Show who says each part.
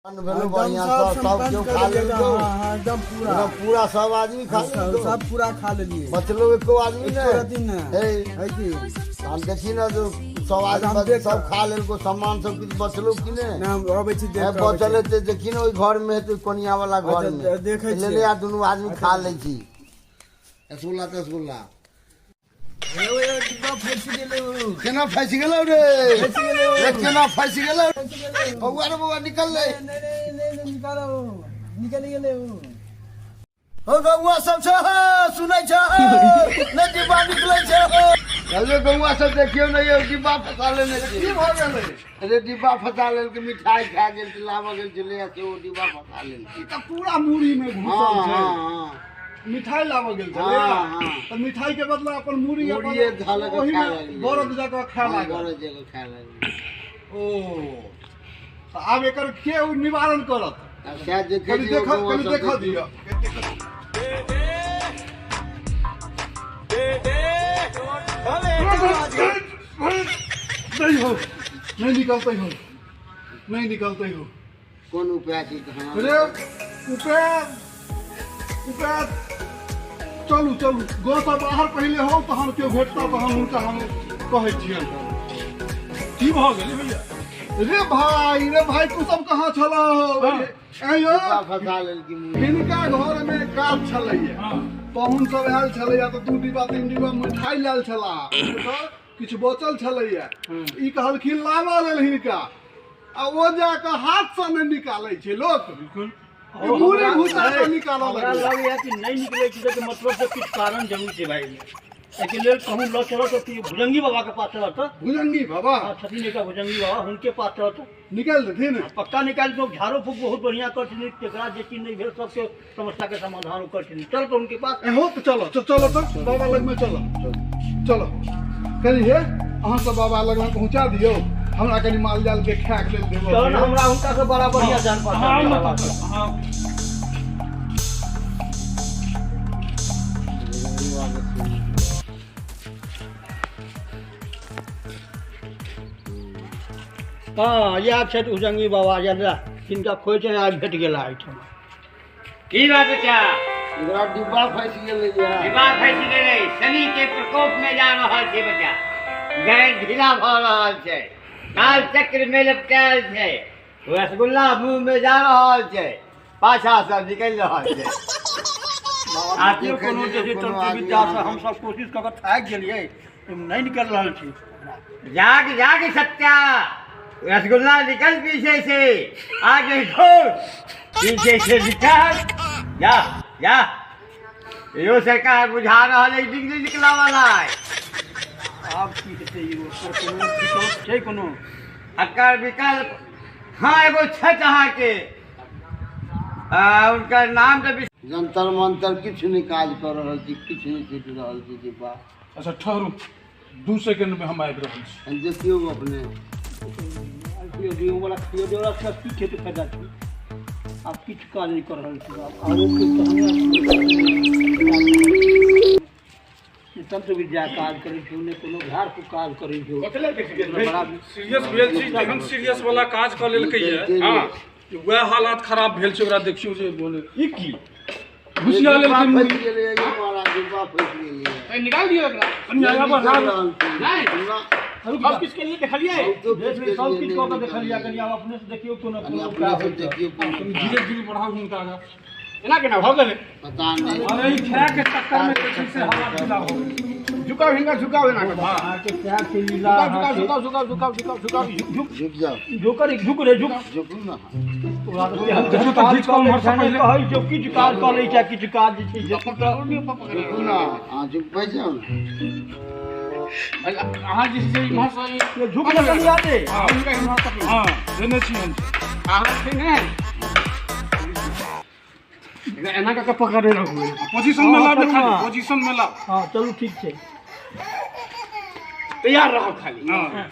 Speaker 1: बढ़िया सब केओ खा लेलको।
Speaker 2: हां एकदम पूरा
Speaker 1: पूरा सब आदमी खा लेलको,
Speaker 2: सब पूरा खा लेलिए,
Speaker 1: बचलो एको आदमी
Speaker 2: नहीं
Speaker 1: है।
Speaker 2: है की
Speaker 1: हम देखी ना जो सब आदमी सब खा लेलको, सामान सब किछु बचलो कि नहीं
Speaker 2: ना अबै छी देख
Speaker 1: बचल हेतै। देखी ना ओहि घर में हेतै, कोनिया वाला घर में
Speaker 2: देखै छी
Speaker 1: लेले आ दुनू आदमी खा लै छी। रसगुल्ला तसगुल्ला
Speaker 2: डिब्बा फसि गेलै।
Speaker 1: केना फसि गेलौ रे? केना फसि गेलौ बौआ रे? बौआ निकल ले।
Speaker 2: नहीं नहीं निकालो, निकल गेलै ओ।
Speaker 1: हो गौआ सब छै, सुनै छै नहि डिब्बा निकलै छै। अरे गौआ सब देखियौ ने यौ, डिब्बा फसा लेने छै।
Speaker 3: की भऽ गेलै?
Speaker 1: अरे डिब्बा फसा लेलकै, मिठाई खा गेल छै, लाबऽ गेल छलै से ओ डिब्बा फसा लेलकै।
Speaker 3: ई तऽ पूरा मूड़ी में घुसल छै। मिठाई लाबऽ गेल छलै तऽ मिठाई के बदला अपन मूड़ी
Speaker 1: ओहिमे
Speaker 3: बरद जकाँ खाय लागल।
Speaker 1: बरद जकाँ खाय लागल।
Speaker 3: ओ तऽ आब एकर के निवारण करत?
Speaker 1: कनि
Speaker 3: देखऽ दिअ। नहीं हो, नहीं निकलते हो, नहीं निकलते हो।
Speaker 1: कोन उपाय छै?
Speaker 3: अरे उपाय उपाय चलू चलू, गाँव से बाहर पहिले हो तहन केओ भेटता तहन हुनका हम कहै छियनि।
Speaker 4: की भऽ गेलै भैया?
Speaker 3: रे भाई, रे भाई, तू सब कहाँ छलह?
Speaker 1: फसा लेलकी।
Speaker 3: हिनका घर में काज छलैया, पाहुन सब आयल छलैया तऽ 2 डिब्बा 3 डिब्बा मिठाई लायल छला, किछु बचल छलैया। ई कहलखिन लाबऽ लेल हिनका, आ ओ जाकऽ हाथसँ नहि निकालै छै लोक।
Speaker 4: बिल्कुल
Speaker 3: मूड़ी घुसा कऽ निकालऽ
Speaker 5: हमरा लगैया कि नहि निकलै छै के मतलब से किछु कारण जरूर छै भाई। एहिके लेल कहूँ लऽ चलऽ तऽ भुजंगी बाबा के पास चलऽ। तऽ
Speaker 3: भुजंगी बाबा?
Speaker 5: हाँ छथिन एकटा भुजंगी बाबा, हुनके पास चलऽ तऽ
Speaker 3: निकालि देथिन
Speaker 5: पक्का। निकालि दो। झाड़ो फूक बहुत बढ़िया करथिन, जकरा जे चीज नहि भेल सबके समस्या के समाधान करथिन। चल तो उनके पास।
Speaker 3: हो तऽ चलो चलो तऽ बाबा लगमे चलो चलो। कनि हे अहाँ सब बाबा लगमे पहुँचा दियौ, हमरा कनि माल जाल के खायके लेल देबऽ।
Speaker 5: चल हमरा हुनका से बड़ा बढ़िया जान पहचान। हाँ इएह छथि भुजंगी बाबा, जिनका खोज आज भेट गेला एहिठाम।
Speaker 6: की बात बच्चा?
Speaker 1: एकरा डिब्बा फसि गेलै।
Speaker 6: डिब्बा फसि गेलै, शनि के प्रकोप में जा रहल छै बच्चा, गैर ढीला भऽ रहल छै, काल चक्र में लपटायल छै, रसगुल्ला मुंह में जा रहल छै, पाछा सब निकलि रहल छै।
Speaker 5: आब कोनो जे छै तंत्र विद्या से हमसब कोशिश कऽ कऽ थाकि गेलियै, नहि निकलि रहल छै।
Speaker 6: जाग जाग सत्या, रसगुल्ला निकल पीछे से, आगे घोर पीछे से निकल, जा जा। यो सरकार बुझा रहल है डिग्री निकला वाला है।
Speaker 5: आब की हेतै? ओकर कोनो विकल्प छै कोनो?
Speaker 6: एकर विकल्प हाँ एगो छथि अहाँके, उनकर नाम तऽ
Speaker 1: जंतर मंतर किछु नहि काज कऽ रहल छी, किछु नहि छुटि रहल छै डिब्बा।
Speaker 4: अच्छा ठहरू, 2 सेकंड में हम आबि रहल छी।
Speaker 1: देखियौ अपने।
Speaker 5: की खेत फायदा छै? आब किछु काज नहि कऽ रहल छी। आब आरो किछु तंत्र विद्या काज करै छै, नहि कोनो झाड़ फूक काज करै छै।
Speaker 4: सीरियस भेल छी, तेहन सीरियस वाला काज कऽ लेलकै वएह हालात खराब भेल छै। ओकरा देखियौ जे बोले ई की घुसिया लेलकै मूड़ी।
Speaker 1: डिब्बा फसि गेलै,
Speaker 4: निकाल दियौ एकरा। कनि आगाँ बढ़ा।
Speaker 1: नहीं
Speaker 5: सब किछु के लिए देखलियै, सब किछु कऽ के देखलियै। कनि आब अपने से देखियौ कोनो
Speaker 1: देखियौ।
Speaker 4: धीरे धीरे बढ़ाउ हुनका आगाँ।
Speaker 6: एना केना भऽ गेलै
Speaker 1: पता नहि।
Speaker 4: अरे ई खाय के चक्कर में जे छै से हालात ढीला हो गेलै।
Speaker 6: झुकाउ हिनका, झुकाउ एना कऽ।
Speaker 5: अहाँके प्यार के लीला।
Speaker 6: झुकाउ झुकाउ झुकाउ झुकाउ झुकाउ झुकाउ झुक
Speaker 1: झुक जाउ,
Speaker 5: झुकर झुक रे झुक।
Speaker 1: झुकू ना।
Speaker 5: कहै छै किछु काज कऽ लै छै, किछु काज जे छै से
Speaker 1: झुकू ना, अहाँ झुकबै जाउ ने।
Speaker 4: अहाँ जे छै इम्हर से
Speaker 5: झुक ने कनि आदे।
Speaker 4: हाँ देने छी हम।
Speaker 6: अहाँ छै ने एना कऽ पकड़े रहू,
Speaker 4: पोजीशन में लाब, खाली पोजीशन में लाब।
Speaker 5: हाँ चलू ठीक छै,
Speaker 6: तैयार रहू खाली।
Speaker 4: हाँ